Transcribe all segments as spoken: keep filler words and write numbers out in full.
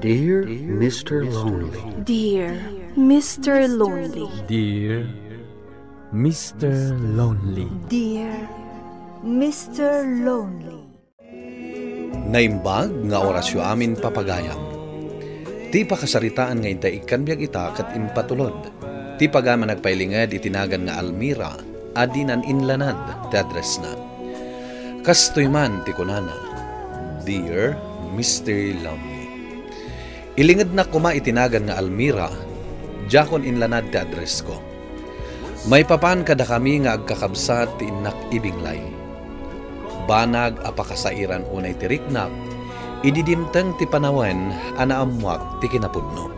Dear Mister Lonely. Dear Mister Lonely. Dear Mister Lonely. Dear Mister Lonely. Naimbag nga orasyo amin, papagayam. Ti pakasaritaan nga intay ikkan biag ita ket impatulod. Ti pagayam a nagpailinged iti nagan nga Almira a dinan inlanad ti addressna. Kastoy man ti kunana, "Dear Mister Lonely." Ilingednak koma iti nagan nga Almira, diakon inlanad ti addressko. Maipapan kadakami nga agkakabsat ti innak ibinglay. Banag a pakasairan unay ti riknak, idi dimteng ti panawen a naammoak ti kinapudno.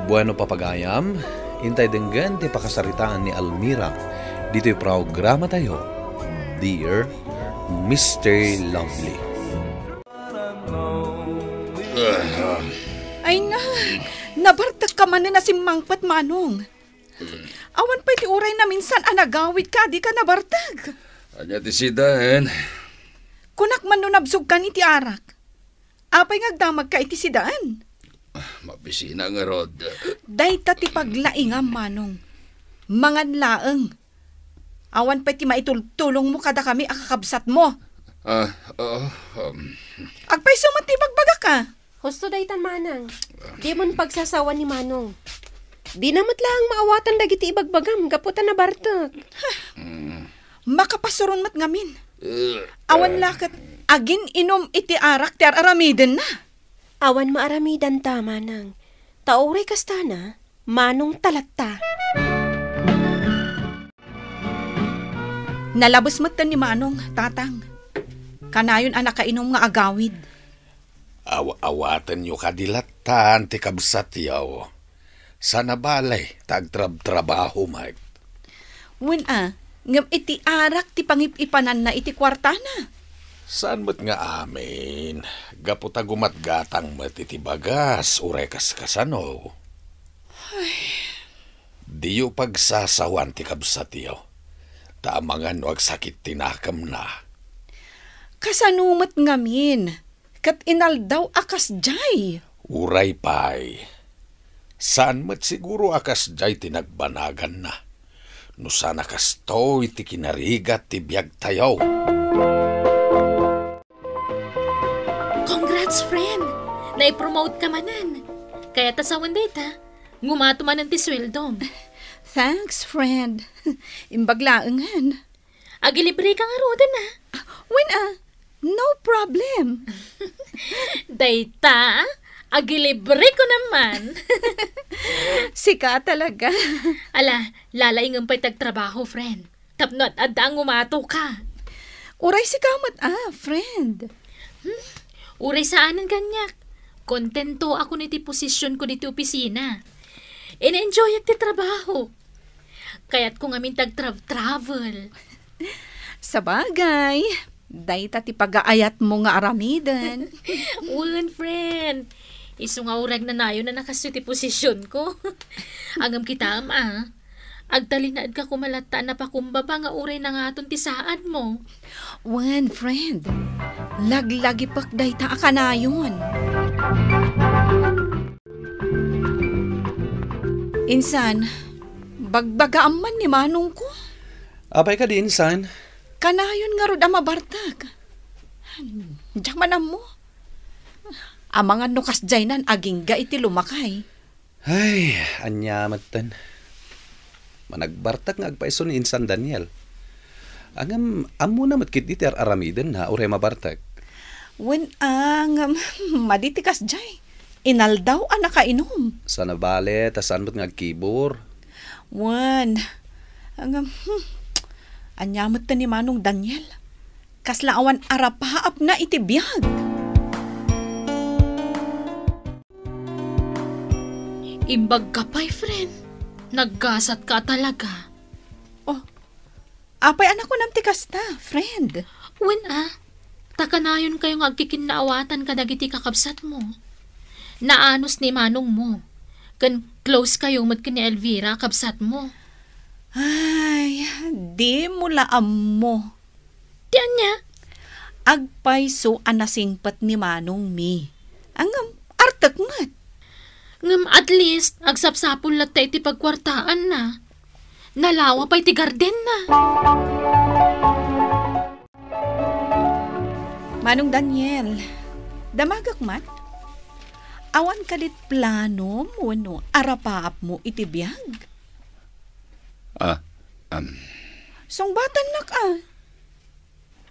Bueno, papagayam, intay denggen ti pakasaritaan ni Almira ditoy programatayo, Dear Mister Lovely. Ay na, nabartek ka manen a simmangpet, Manong. Awan pay ti uray naminsan a nagawid ka, di ka nabartek. Ania ti sidaen? Kunak man no nabsogkan iti arak. Apay nga agdamagka iti sidaen? Mabisina ngarud. Dayta ti paglaingam, Manong. Mangan laeng. Awan pay ti maitultulongmo kadakami a kakabsatmo. Ah, ah, um. Agpayso met ti ibagbagaka. Husto daytan, Manang. Dimon pagsasawan ni Manong. Dina met laeng maawatan dagiti ibagbagam gapu ta nabartek. Mm. Makapasuron met ngamin. Eh, awan eh. La ket agin-inum iti arak ti ar-aramidenna. Awan maaramidanta, Manang. Ta uray kastana, Manong talatta. Nalabes metten ni Manong, Tatang. Kanayon a nakainum nga agawid. Aw-, awatenyo kadi lattan ti kabsatyo. Sana bale, ta agtrabtrabaho met. Wen a, ngem iti arak ti pangip-ipananna iti kuartana. Saan met nga amin, gapu ta gumatgatang met iti bagas, uray kas-, kasano. Ay. Diyo pagsasawan ti kabsatyo, ta amangan no agsakit ti nakemna. Kasano met ngamin, ket inaldaw a kasdiay? Uray pay, saan met siguro a kasdiay ti nagbanaganna, no saan a kastoy ti kinarigat ti biagtayo. Congrats, friend! Naipromote ka manen. Kayat a sawen dayta, ngumato manen ti sueldom. Thanks, friend. Imbag laengen. Agilibre ka ngaruden, a. Wen a, no problem. Dayta, agilibre ko naman. Sika talaga. Ala, lalaingem pay ti agtrabaho, friend. Tapno ad-adda a ngumato ka. Uray sika met a, friend. Hmm? Uray saanen kaniak. Kontento ako iti posisyonko ditoy opisina. Ina-enjoyak ti trabaho. Kayatko ngamin ti agtra-travel. Sabagay, dayta ti pagaayatmo nga aramiden. Wen, friend. Isu nga uray agnanayon a nakastoy ti posisyonko. Ngem kitaem a. Agtalinaedka koma latta a napakumbaba nga uray nangaton ti saadmo. Wen, friend. Laglagipek dayta a kanayon. Insan, bagbagaam man ni manongko. Apay kadi, insan? Kanayon ngarud a mabartek. Diak man ammo. Amangan no kasdiaynan agingga iti lumakay. Ay, ania metten. Managbartek nga agpayso ni Insan Daniel. Ngem, ammona met ketdi ti ar-aramidenna uray mabartek. Wen a, ngem, madi ti kasdiay. Inaldaw a nakainom. Sana bale, ta saan met nga agkibur. Wen. Ngem, hmm, ania metten ni Manong Daniel. Kasla awan arapaapna iti biag. Imbag ka pay, friend. Naggasat ka talaga. Oh, apay a nakunam ti kasta, friend? Wen a, ta kanayon kayo nga agkikinnaawatan kadagiti kakabsatmo. Naanus ni manongmo, ken close kayo met ken ni Elvira, kabsatmo. Ay, dimo la ammo. Ti ania? Agpayso a nasingpet ni manongmi. Ngem, art Agpariktek met. Ngem at least, agsapsapul latta iti pagkuartaanna. Nalawa pay ti gardenna. Manong Daniel, damagek man? Awan kadit planom wenno arapaapmo iti biag? Ah, um. Sungbatannak a.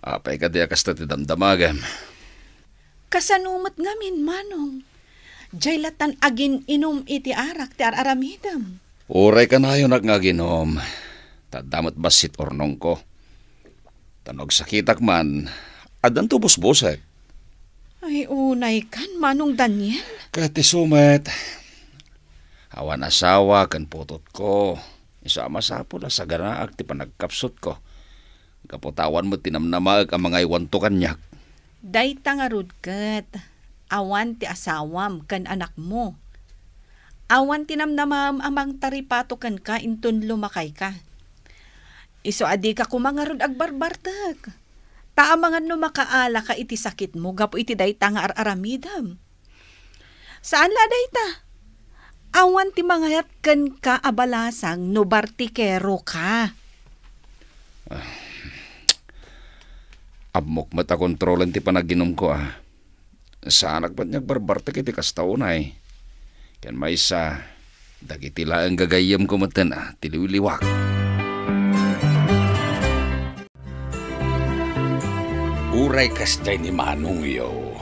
Apay kadi a kasta ti damdamagem? Kasano met ngamin, Manong? Diay lattan agin-inum iti arak ti ar-aramidem. Uray kanayonak nga aginum, ta adda met bassit urnongko. Ta no agsakitak man, addanto busbusek. Ay, unay kan, Manong Daniel. Ket isu met, awan asawa ken putotko. Isu a masapul a saganaak ti panagkapsutko. Gapu ta awan met ti namnamaek a mangaywanto kaniak. Dayta ngarud ket, awan ti asawam ken anakmo. Awan ti namnamaem a mangtaripato kenka inton lumakayka. Isu a dika koma ngarud agbarbartek. Ta amangan no makaalaka iti sakitmo gapu iti dayta nga ar-aramidem. Saan la dayta. Awan ti mangayat kenka a balasang no bartikeroka. Ah, ammok met a kontrolen ti panaginumko, a. Saanak met nga agbarbartek iti kasta unay. Ken maysa, dagiti laeng gagayyemko metten, a, ti liwliwak. Uray kasdiay ni Manongyo,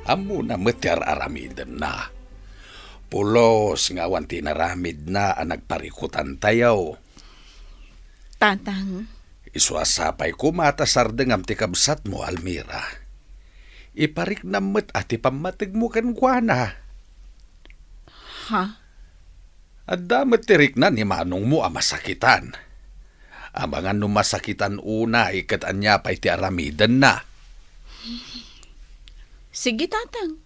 ammona met ti ar-aramidenna. Pulos nga awan ti inaramidna a nagparikutantayo. Tatang. Isu a sapay koma ta sardengam ti kabsatmo, Almira. Ipariknam met a ti pammategmo kenkuana. Ha? Adda met ti rikna ni manongmo a masakitan. Amangan no masakitan unay ket ania pay ti aramidenna. Sige, Tatang.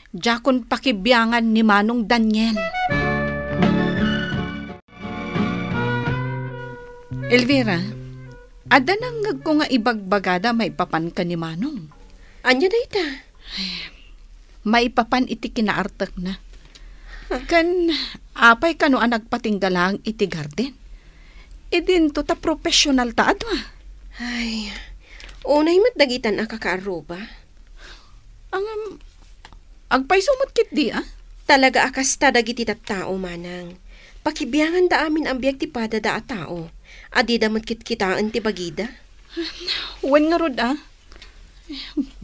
Diakon pakibiangan ni Manong Daniel. Elvira, adda nangngegko nga ibagbagada maipapan ken ni Manong. Ania dayta? Ay, maipapan iti kinaartekna. Ken apay kano a nagpatingga laeng iti garden? Idinto ta professional ta adu a. Ay, unay met dagitan a kakaarruba. Ngem, agpayso met ketdi a? Talaga a kasta dagiti tattao, manang. Pakibianganda amin a biag ti padada a tao. Adida met kitkitaen ti bagida. Wen ngarud a.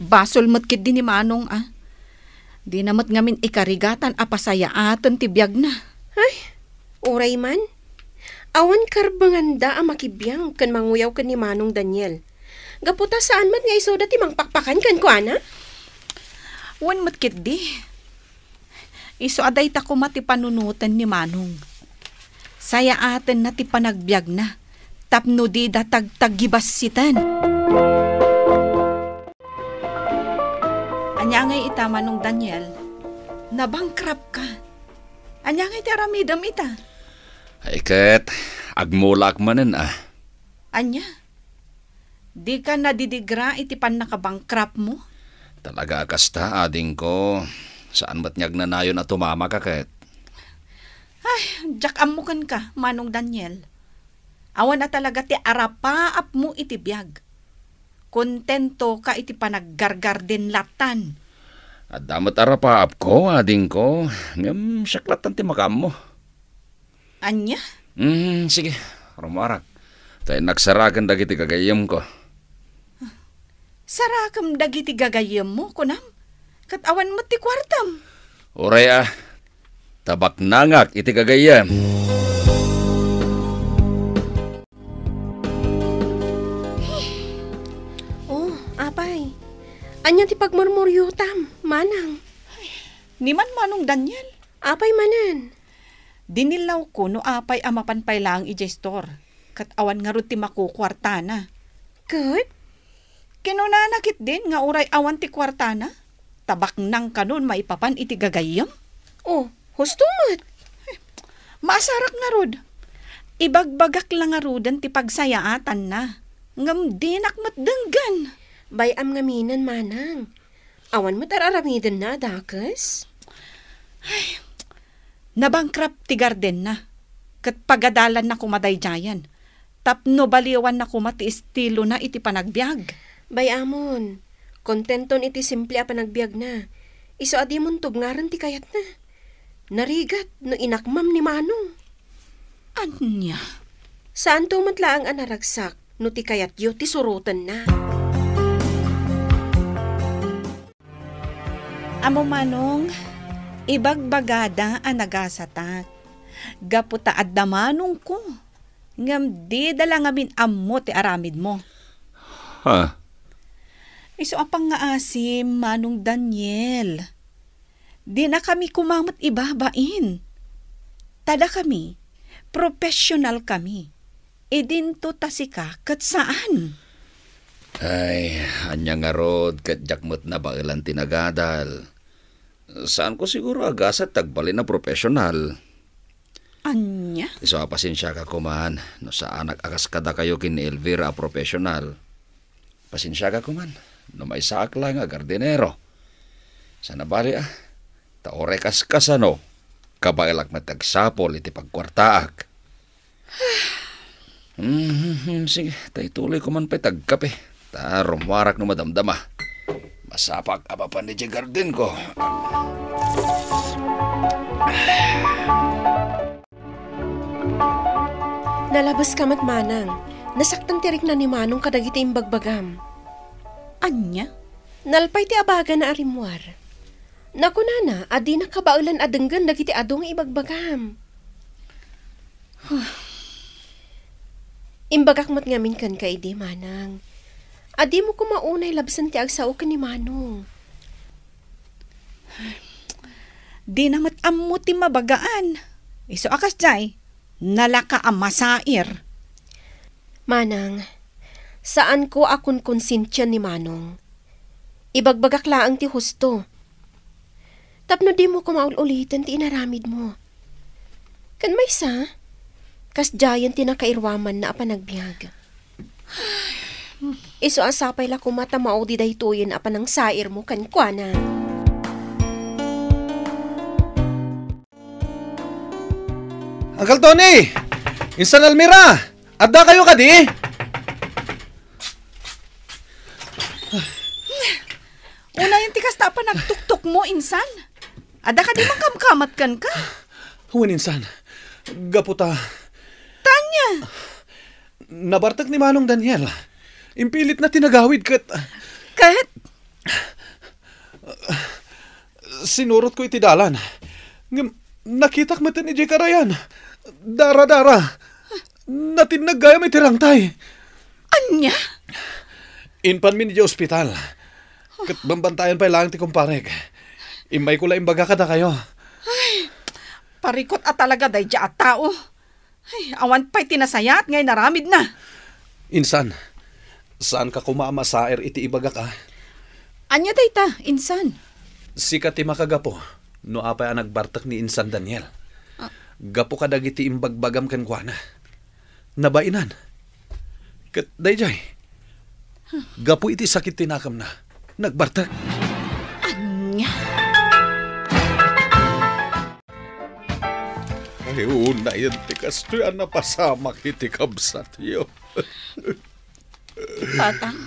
Basol met ketdi ni Manong a. Dina met ngamin ikarigatan a pasayaaten ti biagna. Ay, uray man. Awan karbenganda a makibiang ken manguyaw ken ni Manong Daniel. Gapu ta saan met nga isuda ti mangpakpakan kenkuana? Wen met ketdi. Isu a dayta koma ti panunoten ni Manong. Sayaatenna ti panagbiagna tapno dida tagtagibassiten. Ania ngay ita, Manong Daniel? Nabankrupt ka. Ania ngay ti aramidem ita? Ay ket, agmulaak manen a. Ania? Dika nadidigra iti pannakabankrupt mo? Talaga a kasta, adingko. Saan met nga agnanayon a tumama ka ket. Ay, diak ammo kenka, Manong Daniel. Awan a talaga ti arapaap mo iti biag. Kontento ka iti panaggargarden lattan. Adda met arapaap ko, adingko, ngem siak lattan ti makaammo. Ania? Mm, sige, rumuarak. Ta innak saraken dagiti gagayyemko. Sarakem dagiti gagayyemmo, kunam? Ket awan met ti kuartam. Uray a, ta baknangak iti gagayyem. Oh, apay. Ania ti pagmurmuriotam, manang? Ni man Manong Daniel. Apay manen? Dinillawko no apay a mapan pay laeng idiay store, ket awan ngarud ti makukuartana. Ket? Kinunana ketdin nga uray awan ti kuartana, ta baknang kanon maipapan iti gagayyem. Oh, husto met. Masarak ngarud. Ibagbagak la ngaruden ti pagsayaatanna, ngem dinak met denggen. Bay-am ngaminen, manang. Awan met ar-aramidenna a dakes? Nabankrupt ti gardenna, ket pagadalanna koma daydiayen, tapno baliwanna koma ti estilona iti panagbiag. Bay-amon, kontenton iti simple a panagbiagna. Isu a dimon tubngaren ti kayatna. Narigat no inakmam ni Manong. Ania? Saanto met laeng a naragsak no ti kayatyo ti surotenna. Ammom, Manong, ibagbagada a nagasatak. Gapu ta adda manongko, ngem dida la ngamin ammo ti aramidmo. Ha? Isu a pangngaasim, Manong Daniel. Dinakami koma met ibabain. Ta dakami, professionalkami. Idinto ta sika ket saan. Ay, ania ngarud ket diak met nabaelan ti nagadal. Saanko siguro a gasat ti agbalin a professional. Ania? Isu a pasensiaka koman no saanak a kas kadakayo ken ni Elvira a professional. Pasensiaka koman no maysaak laeng a gardinero. Saan a bali a, ta uray kaskasano, kabaelak met ti agsapul iti pagkuartaak. Mhm, sige, ta ituloy ko man pay ti agkape. Ta rummuarak no madamdama. Masapak a mapan idiay gardenko. Nalabeska met, Manang. Nasaktan ti rikna ni Manong kadagiti imbagbagam. Ania? Nalpay ti abagana a rimmuar. Nakunana a dina kabaelan a denggen dagiti adu nga ibagbagam. Imbagak met ngamin kenka idi, Manang, a dimo koma unay labsen ti agsao ken ni Manong. Dina met ammo ti mabagaan. Isu a kasdiay, nalaka a masair. Manang, saanko a konkonsensian ni Manong. Ibagbagak laeng ti husto. Tapno dimo koma ul-uliten ti inaramidmo. Ken maysa, kasdiayen ti nakairuamanna a panagbiag. Isu a sapay la koma ta maudi daytoyen a panangsairmo kenkuana. Uncle Tony! Insan Almira! Adda kayo kadi? Unayen ti kasta a panagtuktok mo, insan. Adda kadi mangkamkamat kenka? Wen, insan. Gapu ta. Tanya! Nabartek ni Manong Daniel. Impilitna ti nagawid ket Ket? Sinurotko iti dalan. Ngem nakitak met idiay karayan. Dara-dara. Natinnag gayam iti rangtay. Ania? Impanmi idiay ospital. Ket bambantayan pay laeng ti kumparek. Immayko la imbaga kadakayo. Ay, parikut a talaga daydiay a tao. Ay, awan pay ti nasayaat nga inaramidna. Insan, saanka koma a masair iti ibagak a? Ania dayta, insan? Sika ti makagapu no apay a nagbartek ni Insan Daniel. Ah. Gapu kadagiti imbagbagam kenkuana. Nabainan. Ket daydiay, gapu iti sakit ti nakemna, nagbartek. Ania? Ay, unayen ti kastoy a napasamak iti kabsatyo. Tatang,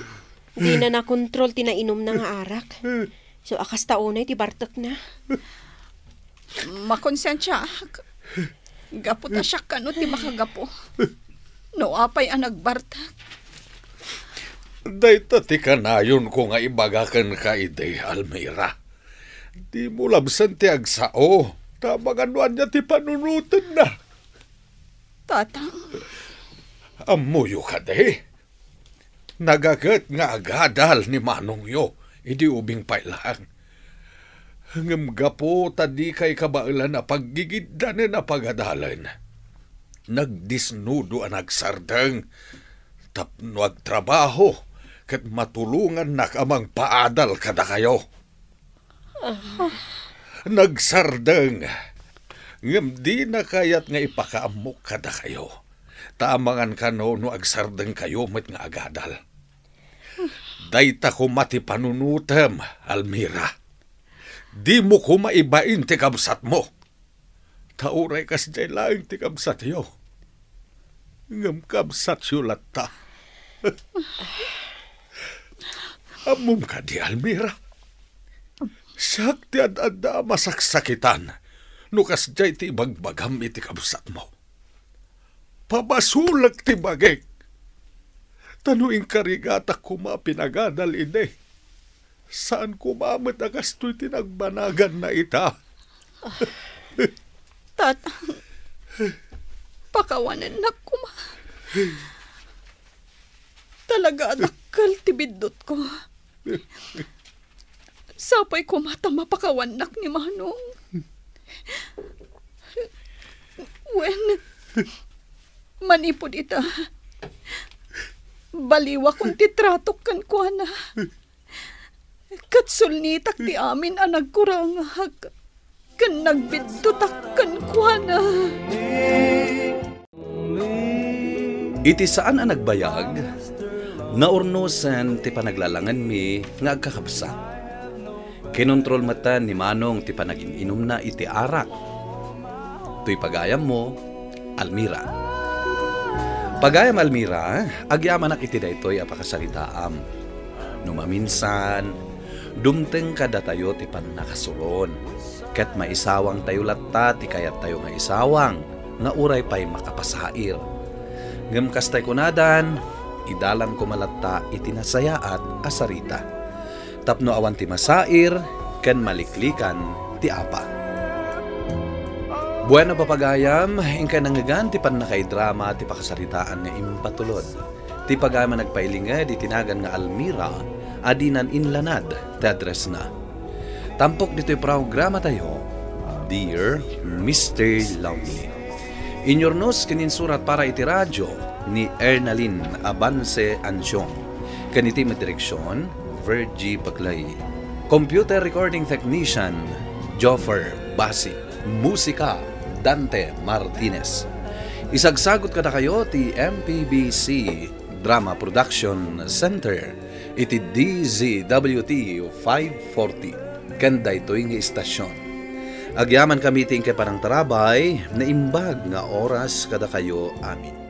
dina nakontrol ti nainumna nga arak. So, a kasta unay ti bartekna. Makonsensiaak. Gapu ta siak kano ti makagapu. No apay a nagbartek. Dayta ti kanayonko nga ibaga kenka idi, Almira. Dimo labsen ti agsao, ta amangan no ania ti panunotenna. Tatang. Ammoyo kadi? Nagaget nga agadal ni manongyo idi ubing pay laeng. Ngem gapu ta dikay kabaelan a paggigiddanen a pagadalen, nagdisnudo a nagsardeng tapno agtrabaho ket matulongannak a mangpaadal kadakayo. Nagsardeng, ngem dina kayat nga ipakaammok kadakayo, ta amangan kano no agsardengkayo met nga agadal. Dayta koma ti panunotem, Almira. Dimo koma ibain ti kabsatmo. Ta uray kasdiay laeng ti kabsatyo, ngem kabsatyo latta. Ammom kadi, Almira? Siak ti ad-adda a masaksakitan no kasdiay ti ibagbagam iti kabsatmo. Pabasolek ti bagik. Ta no inkarigatak koma a pinagadal idi, saan koma met a kastoy ti nagbanaganna ita. Tatang, pakawanennak koma. Talaga a dakkel ti biddutko. Sapay koma ta mapakawannak ni Manong. Wen, manipud ita, baliwakon ti tratok kenkuana. Ket sulnitak ti amin a nagkurangak ken nagbiddutak kenkuana. Iti saan a nagbayag, naurnosen ti panaglalangenmi nga agkakabsat. Kinontrol metten ni Manong ti panagin-inumna iti arak. Toy pagayammo, Almira. Pagayam Almira, agyamanak iti daytoy a pakasaritaam. No maminsan, dumteng kadatayo ti pannakasuron, ket maisawangtayo latta ti kayattayo nga isawang nga uray pay makapasair. Ngem kastay kunadan, idalan koma latta iti nasayaat a sarita. Tapno awan ti masair ken maliklikan ti apa. Bueno, papagayam, inkay nangngegan ti pannakaidrama ti pakasaritaan nga impatulod. Ti pagayam a nagpailinged iti nagan nga Almira a dinan inlanad ti addressna. Tampok ditoy programatayo, Dear Mister Lonely. Inyurnos ken insurat para iti radio ni Ernalyn Abance Ansiong. Ken iti met direksion, Virgie Paclay. Computer recording technician, Joffer Basi. Musika, Dante Martinez. Isagsagot kadakayo ti M P B C Drama Production Center iti D Z W T five forty ken daytoy nga istasyon. Agyamankami iti inkay panangtarabay, naimbag nga oras kadakayo amin.